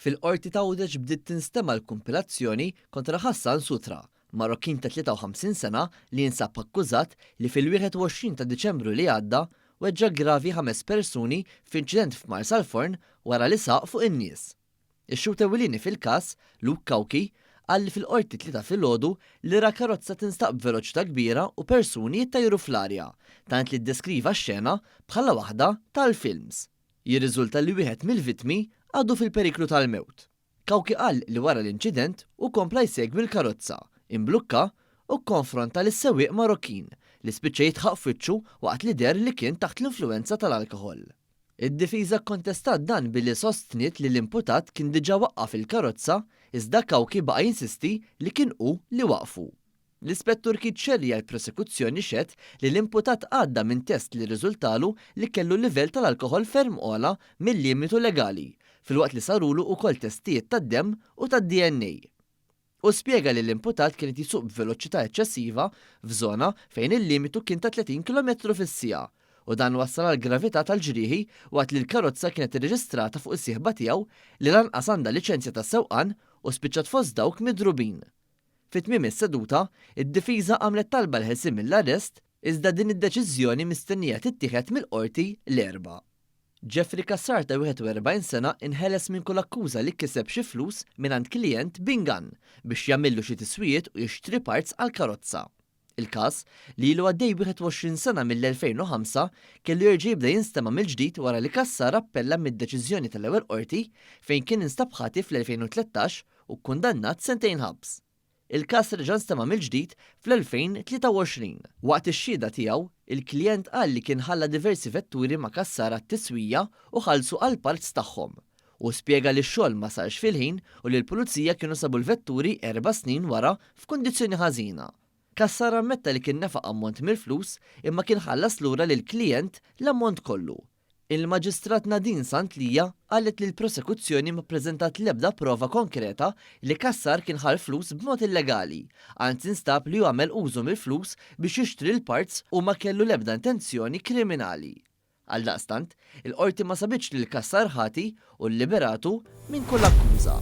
Fil-Qorti t'Għawdex bdiet tinstema' l-kumpilazzjoni kontra Hassan Sutra, Marokkin ta' 53 sena li jinsab akkużat li fil-21 ta' Diċembru li għadda weġġa' gravi ħames persuni f'inċident f'Marsalforn wara li saq fuq in-nies. Ix-xhud ewlieni fil-każ, Luke Cauchi, qal li fil-Qorti t-Tlieta filgħodu li ra karozza tinstaq b'veloċità kbira u persuni jittajru fl-arja, tant li ddeskriva x-xena bħala waħda tal-films. Jirriżulta li wieħed mill-vittmi għadu fil-periklu tal-mewt. Cauchi qal li wara l-inċident hu kompla jsegwi l-karozza, imblukka u kkonfronta lis-sewwieq Marokkin li spiċċa jidħaq f'wiċċu waqt li deher li kien taħt l-influwenza tal-alkoħol. Id-difiża kkontestat dan billi sostniet li l-imputat kien diġà waqqaf il-karozza iżda Cauchi baqa' jinsisti li kien hu li waqqfu. L-Ispettur Keith Scerri għall-Prosekuzzjoni xehed li l-imputat għadda minn test li rriżultalu li kellu livell tal-alkoħol ferm ogħla mil-limitu legali, filwaqt li sarulu wkoll testijiet tad-demm u tad-DNA. Hu spjega li l-imputat kien qed jsuq b'veloċità eċċessiva f'żona fejn il-limitu kien ta' 30 kilometru fis-siegħa u dan wassal għall-gravità tal-ġrieħi waqt li l-karozza kienet irreġistrata fuq is-sieħba tiegħu li lanqas għandha liċenzja tas-sewqan u spiċċat fost dawk midrubin. Fi tmiem is-seduta, id-difiża għamlet talba għall-ħelsien mill-arrest iżda din id-deċiżjoni mistennija tittieħed mill-Qorti l-Erbgħa. Jeffrey Cassar ta' 41 sena inħeles minn kull akkuża li kiseb xi flus mingħand klijent b'ingann biex jagħmillu xi tiswijiet u jixtri parts għall-karozza. Il-każ, li ilu għaddej 21 sena mill-2005, kellu jerġa' jibda jinstema' mill-ġdid wara li Cassar appella mid-deċiżjoni tal-ewwel qorti fejn kien instab ħati fl-2013 u kkundannat sentejn ħabs. Il-każ reġa' nstema' mill-ġdid fl-2023. Waqt ix-xhieda tiegħu, il-klijent qal li kien ħalla diversi vetturi ma' Cassar għat-tiswija u ħallsu għall-parts tagħhom. Hu spjega li x-xogħol ma sarx fil-ħin u li l-pulizija kienu sabu l-vetturi erba' snin wara f'kundizzjoni ħażina. Cassar ammetta li kien nefaq ammont mill-flus imma kien ħallas lura lill-klijent l-ammont kollu. Il-Maġistrat Nadine Sant Lia qalet li l-prosekuzzjoni ma ppreżentat l-ebda prova konkreta li Cassar kien ħa l-flus b'mod illegali, anzi nstab li hu għamel użu mill-flus biex jixtri l-parts u ma kellu l-ebda intenzjoni kriminali. Għaldaqstant, il-Qorti ma sabitx lil Cassar ħati u lliberatu minn kull akkuża.